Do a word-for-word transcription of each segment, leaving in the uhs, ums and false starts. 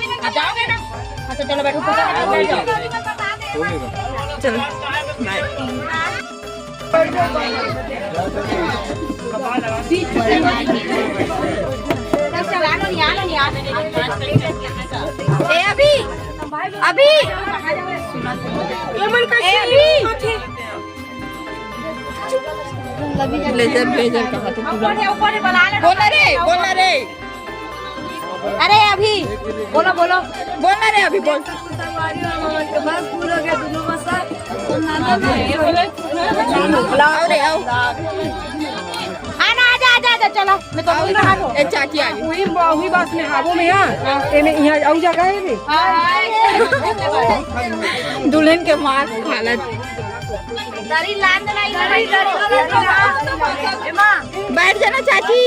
आप जाओगे ना? हाँ, तो चलो बैठो, फोटो खींचो, बैठ जाओ। चलो। ए, अभी, अभी। ए, अभी। ब्लेजर, ब्लेजर कहा तो पूरा। बोल ना रे, बोल ना रे। अरे अभी, बोलो, बोलो। बोल ना रे, अभी बोल। बस फूल हो गया दोनों बस। आओ रे, आओ। आना, आजा, आजा, आजा, चलो। मैं तो बोल रहा हूँ। ए, चाची आ गई। वही, वही बस में हावो में, हाँ। एमे यहाँ आऊ जगह है रे। दुल्हन के मार हालत। बैठ जाना चाची।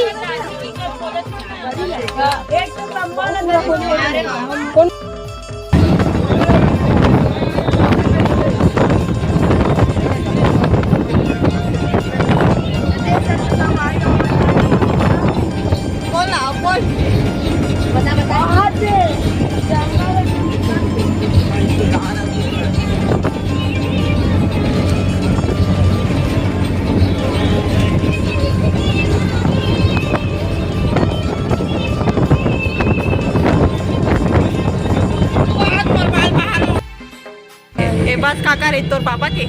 ए बस का करे तोर पापा के?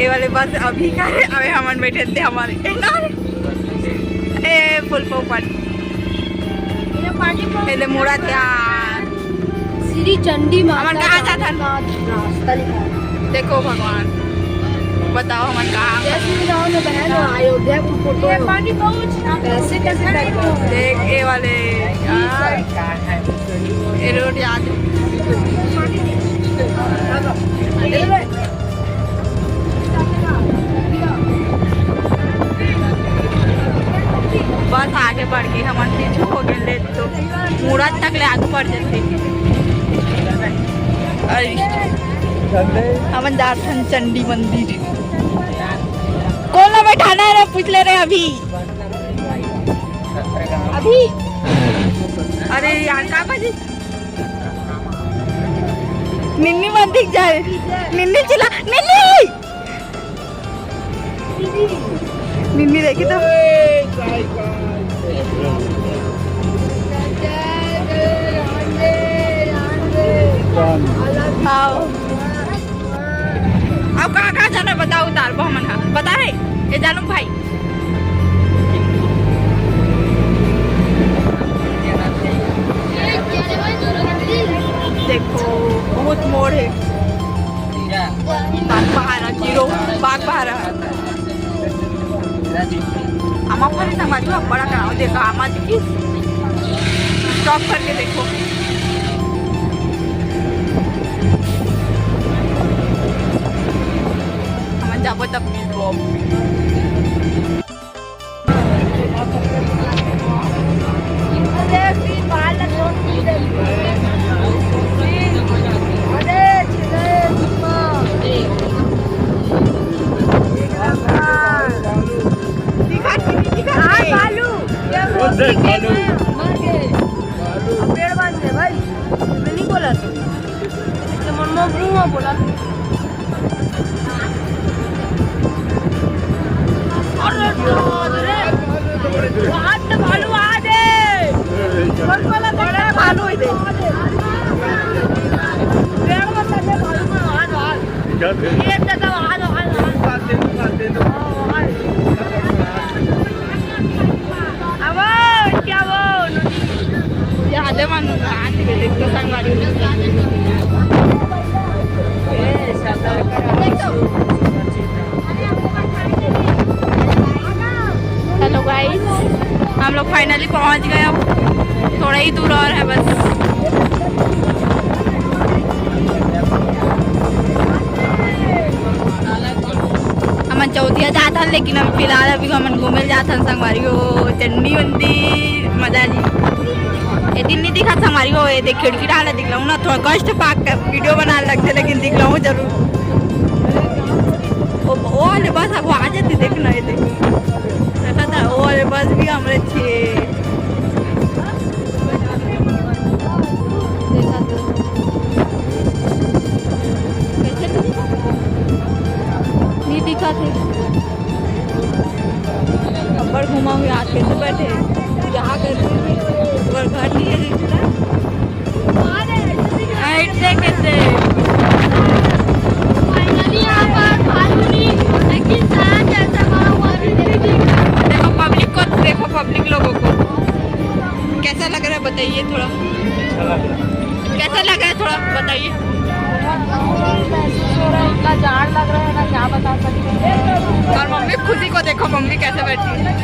ए वाले बस अभी का है, अबे हमन बैठे थे हमारे। ए फूल पोपट। ए ले मुड़ा ध्यान। श्री चंडी माता हमन कहाँ जात हन? रास्ता लिखा है। देखो भगवान, बताओ हमन कहाँ? जय श्री राम ने बहन अयोध्या की फोटो है। कैसे कैसे करके? देख ए वाले, आ, ए रोड याद है। बस आगे बढ़ के हमन पीछू हो गए ले तो मुड़ा तक ले आगू बढ़ जाते। अरे, हमन जात हन चंडी मंदिर। कोन ला बैठाना है रे, पूछ ले रे अभी। अभी। अरे यार, का बजी? निन्नी मन दिख जाए। निन्नी चिल्ला, निन्नी। निन्नी देखी तो। आओ। अब कहाँ कहाँ जाना बताओ, उतार को हमन हा बता रहे। ये जानू भाई, देखो बहुत मोड़ है। बागबहारा जीरो, बागबहारा। आमा फल ना बाजू, अब बड़ा कराओ, देखो आमा दिखी। स्टॉप करके देखो। हमन जाबो तब मिलबो। दिखा, दिखा, दिखा। हाँ, बालू। ये वो पेड़ बांध दे भाई। मैं नहीं बोला था। ये मनमोहन सिंह बोला था। अरे बाप रे। वहाँ से भालू आ दे। कौन वाला बड़ा भालू है दे। पेड़ में सजे भालू में आ, आ। क्या थे? ये तो आ, आ, आ। अब क्या वो? ये आधे मानो, आज के देख तो संगवारी। हेलो गाइस, हम लोग फाइनली पहुंच गए। अब थोड़ा ही दूर और है बस। हमन चौथिया जात हन, लेकिन हम फिलहाल अभी हमन घूमे जात हन संगवारी हो, चंडी मंदिर। मजा आ जी। ए दिन नहीं दिखा संगवारी हो, ये देख खिड़की डाल दिख रहा हूँ ना, थोड़ा कष्ट पाक कर वीडियो बना लगते, लेकिन दिख रहा हूँ जरूर। ओ, ओ वाले बस अब आ जाती, देख ना, ये देख। देखा था, ओ वाले बस भी हमरे छे। देखा था। कैसे नहीं दिखा थे? ऊपर घुमा हुआ, आज कैसे बैठे, यहाँ गर्मी में, और घर नहीं है। हाँ, इतने कैसे? Finally यहाँ पर फाल्गुनी, लेकिन शांत जैसा माहौल अभी देखो। देखो पब्लिक को, देखो पब्लिक लोगों को। कैसा लग रहा है बताइए थोड़ा। कैसा लग रहा है थोड़ा बताइए। बहुत गर्मी महसूस हो रहा है, इतना जाड़ लग रहा है ना, क्या बता सकते हैं। और मम्मी खुशी को देखो, मम्मी कैसे बैठी है।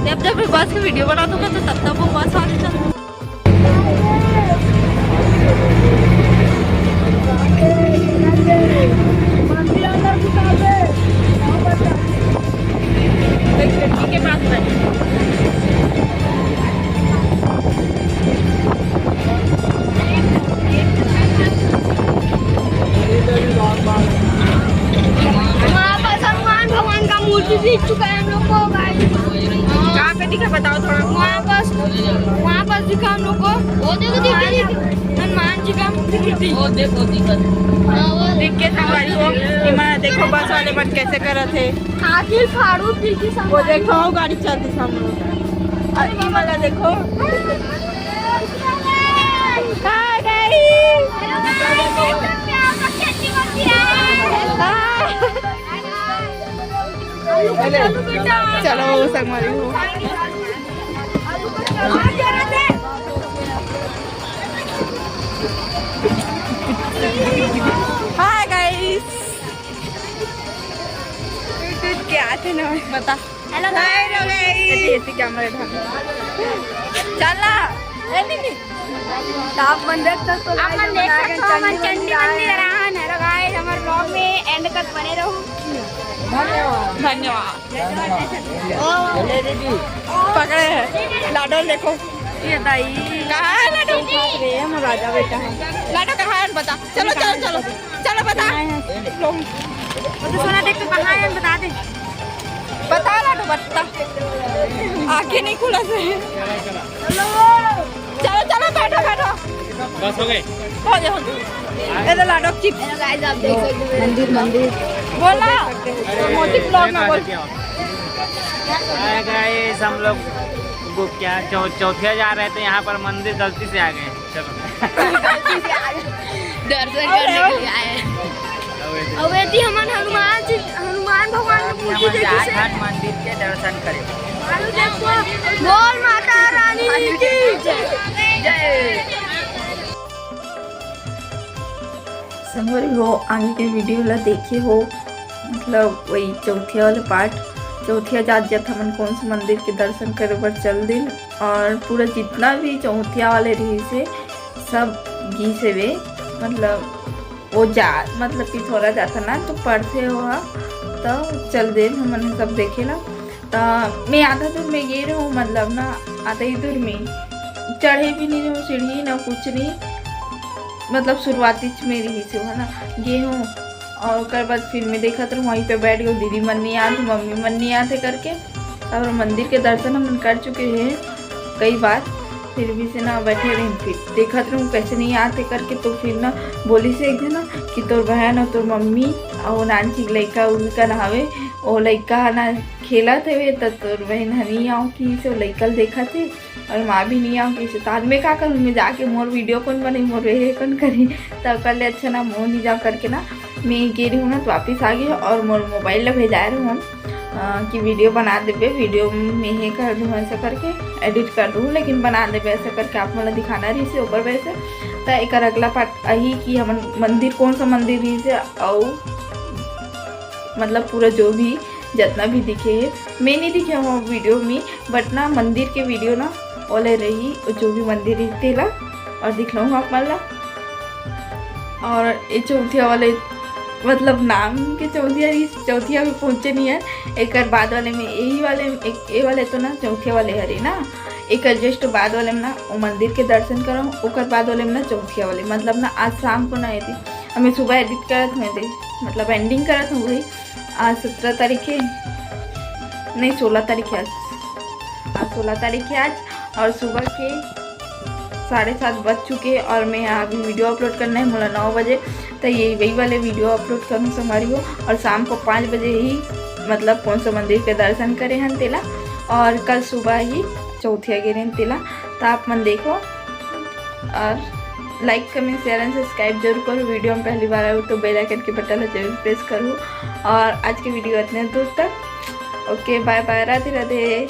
जब जब मैं बस की वीडियो बनाता हूँ तो तब तब वो बस वाले चलते हैं। एक लड़की के पास बैठी। वहाँ पर हनुमान भगवान का मूर्ति दिख चुका है हम लोग को, guys। कहाँ पे दिखा, बताओ थोड़ा। वहाँ पास, वहाँ पास दिखा हम लोग को। वो देखो, देखो, देखो। हनुमान जी का मूर्ति। वो देखो, दिखा। हाँ, वो दिख के संगवारी हो। इमा देखो, बस वाले मन कैसे करत हे। आखिर फाड़ू पी के वो संभाल। देखो, गाड़ी चलती सामने। और ई वाला देखो। आ गई। चलो, संगवारी हो। Hi guys। क्या थे ना, बता। Hello guys। ऐसे, ऐसे कैमरा ढाल। चला। ए, नहीं, नहीं। तो आप मन देख सकते हो, आप मन देख सकते हो, हमर चंडी मंदिर आए हैं। Hello guys, हमर vlog में end तक बने रहो। धन्यवाद। धन्यवाद। पकड़े हैं। लाडो देखो। ये दाई। कहाँ है लाडो? हम राजा बेटा है। लाडो कहाँ है? बता। चलो, चलो, चलो। चलो, बता। लो। वो तो सोना देख, तो कहाँ है? बता दे। बता लाडो, बता। आंखें नहीं खुला से। चलो, चलो, बैठो, बैठो। बस हो गए। हो गए, हो गए। ये तो लाडो चिप्स। Hello guys, आप देख सकते हो। मंदिर, मंदिर। बोला। मोती vlog में बोल। Hi guys, हम लोग वो क्या चौ-, चौथिया जा रहे थे, यहाँ पर मंदिर गलती से आ गए। चलो। गलती से आ गए। दर्शन करने के लिए आए। अबे दी हमन हनुमान जी, हनुमान भगवान की मूर्ति देखी से। घाट मंदिर के दर्शन करे। बोल माता रानी की जय। जय। संगवारी हो, आगे के वीडियो ला देखे हो, मतलब वही चौथिया वाले पार्ट, चौथिया जात जात हमन कौन से मंदिर के दर्शन करे बर चल दिन, और पूरा जितना भी चौथिया वाले रहिस हे सब गिस हेवे, मतलब वो जा, मतलब पिथौरा जाता ना तो पड़थे वहाँ, तो चल दे हमन सब देखे ला। तो मैं आधा दूर में गे रहूँ, मतलब ना आधा ही दूर में चढ़े भी नहीं रहूँ सीढ़ी ना कुछ नहीं, मतलब शुरुआती में रहिस हे ना गे हूँ। और ओकर बाद फिर मैं देखत रहूँ, वहीं पे बैठ गई, दीदी मन नहीं आत, मम्मी मन नहीं आते करके। और मंदिर के दर्शन हम कर चुके हैं कई बार, फिर भी से ना बैठे रहे, फिर देखत रहूँ कैसे नहीं आते करके। तो फिर ना बोलिस हे एक झन ना कि तोर बहन और तोर मम्मी और नानची के लइका उनका ना हवे, वो लइका ह ना खेलत हवे, त तोर बहन ह नहीं आव कि से लइका ल देखत हे। और माँ भी नहीं आव कि से, त आज मैं का करूँ, मैं जाके मोर वीडियो कौन बनाही, मोर वेहे कौन करही, त ओकर ले अच्छा ना मोर नहीं जाव करके ना मैं गे रही हूँ ना, तो वापिस आ गई और मोर मोबाइल ला भेजाए रहूँ हम, अ, कि वीडियो बना देबे, वीडियो में हे कर दूँ ऐसा करके, एडिट कर दूँ, लेकिन बना देबे ऐसा करके आप मन ला दिखाना रहिस हे ओकर वजह से। त एकर अगला पार्ट अही कि हमन मंदिर, कौन सा मंदिर रहिस हे, अउ मतलब पूरा जो भी जतना भी दिखे हे, मैं नहीं दिखे हूँ वीडियो में, but ना मंदिर के वीडियो ना ओले रही, जो भी मंदिर रही तेला, और दिखलाऊँ आप मन ला। और ये चौथिया वाले, मतलब नाम के चौथिया, इस चौथिया में पहुँचे नहीं है। एकर बाद वाले में, यही वाले, एक, ये वाले तो ना चौथिया वाले हरे ना, एकर just बाद वाले में ना वो मंदिर के दर्शन करम, ओकर बाद वाले में ना चौथिया वाले, मतलब ना आज शाम को ना यदि अब मैं सुबह एडिट करत हूँ, दे मतलब एंडिंग करत हूँ भाई। आज सत्रह तारीख है, नहीं, सोलह तारीख है आज। आज सोलह तारीख है आज, और सुबह के साढ़े सात बज चुके हैं और मैं अभी वीडियो अपलोड करना है मोला नौ बजे। तो ये वही वाले वीडियो अपलोड करूँ संगवारी हो, और शाम को पाँच बजे ही मतलब कौन सा मंदिर के दर्शन करे हन तेला, और कल सुबह ही चौथिया गे रहेन तेला। तो आप मन देखो और like, comment, share and subscribe जरूर करो। वीडियो में पहली बार आयो तो बेल आइकन के बटन ला जरूर प्रेस करो। और आज के वीडियो इतने दूर तक। ओके, बाय बाय, राधे राधे।